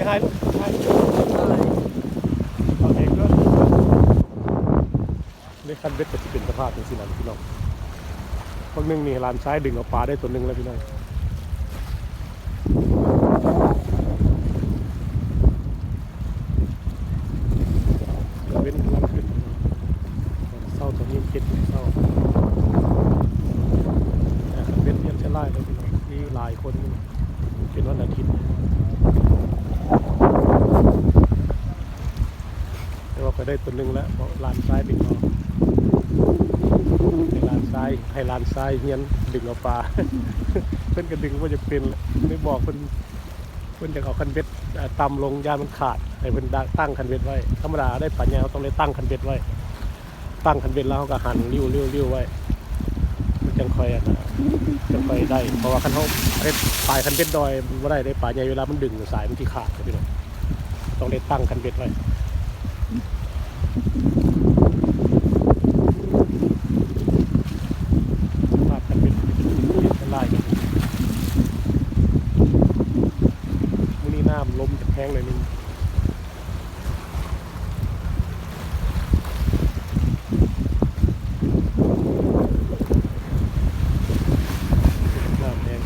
Hi, hi. Hi. Okay, good. ໃນຄັນເບັດກໍຊິເປັນສະພາບຈັ່ງຊີ້ນະພີ່ນ້ອງ. ບາງໜຶ່ງນີ້ຫຼານຊາຍດຶງເອົາປາໄດ້ຕົວໜຶ່ງແລ້ວພີ່ນ້ອງ. ຕາເວັນກຳລັງຂຶ້ນ ຕອນເຊົ້າຕອນນີ້ເຈັດໂມງເຊົ້າ. ແຕ່ຄັນເບັດຍັງໃຊ້ຫຼາຍເລີຍພີ່ນ້ອງ ມີຫຼາຍຄົນ ເປັນວັນອາທິດ ແຕ່ວ່າຂ້ອຍໄດ້ຕົວໜຶ່ງແລ້ວ ເພາະຫຼານຊາຍດຶງເອົາ ໃຫ້ຫຼານຊາຍ ໃຫ້ຫຼານຊາຍຮຽນດຶງເອົາປາ. ເພິ່ນກໍດຶງບໍ່ຢາກເປັນ ໄດ້ບອກເພິ່ນ ເພິ່ນຢາກເອົາຄັນເບັດ ເອີ ຕ່ຳລົງ ຢ້ານມັນຂາດ ໃຫ້ເພິ່ນຕັ້ງຄັນເບັດໄວ້. ທຳມະດາໄດ້ປາໃຫຍ່ ເຮົາຕ້ອງໄດ້ຕັ້ງຄັນເບັດໄວ້ ຕັ້ງຄັນເບັດແລ້ວເຮົາກໍຫັນລິ້ວໆໆໄວ້ ມັນຈັ່ງຄ່ອຍ ອັນ ຈັ່ງຄ່ອຍໄດ້. ເພາະວ່າຄັນເຮົາເຮັດປາຍຄັນເບັດດອຍບໍ່ໄດ້ເດ້ ປາໃຫຍ່ເວລາມັນດຶງສາຍມັນຊິຂາດ ພີ່ນ້ອງ ຕ້ອງໄດ້ຕັ້ງຄັນເບັດໄວ້. ພາບຄັນເບັດ ເປັນອັນຕະລາຍກັນ. ມື້ນີ້ນ້ຳລົມຈະແຮງໜ້ອຍໜຶ່ງ. ນ້ຳແຮງ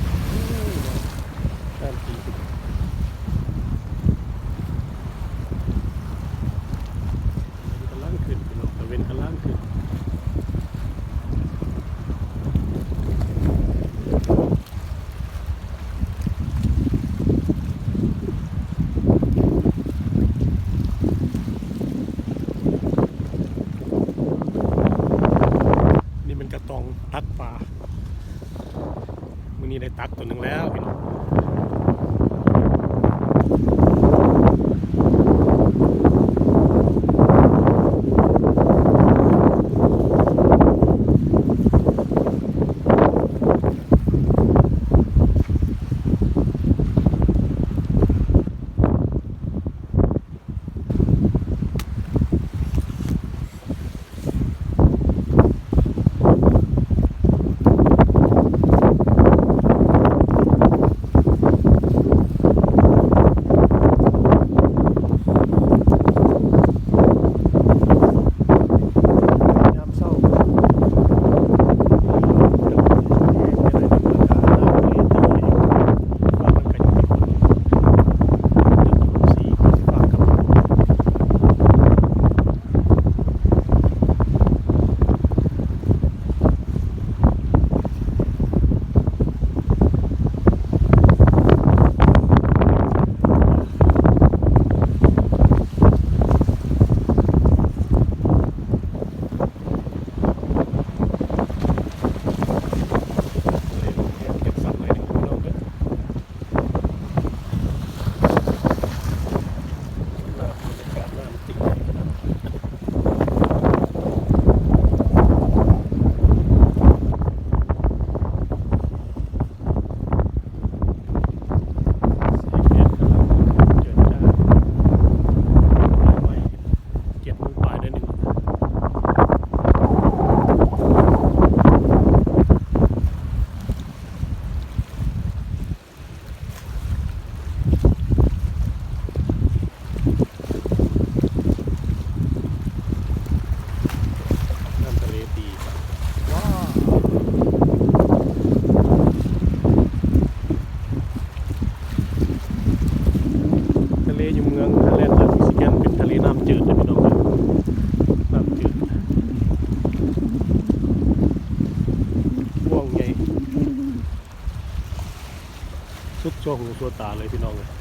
ນ້ຳດີຂຶ້ນ ກຳລັງຂຶ້ນ ພີ່ນ້ອງ ຕາເວັນກຳລັງຂຶ້ນ. ນີ້ແມ່ນກະຕ່ອງຕັກປາ ມື້ນີ້ໄດ້ຕັກຕົວໜຶ່ງແລ້ວພີ່ນ້ອງ. ນ້ຳທະເລຕີ ວ້າວ ທະເລຢູ່ເມືອງຮາແລນ ລັດມິຊິແກນ ເປັນທະເລນ້ຳຈືດເດີພີ່ນ້ອງເດີ ນ້ຳຈືດ ກວ້າງໃຫຍ່ ສຸດຊົ່ວຫູຊົ່ວຕາເລີຍພີ່ນ້ອງເອີຍ.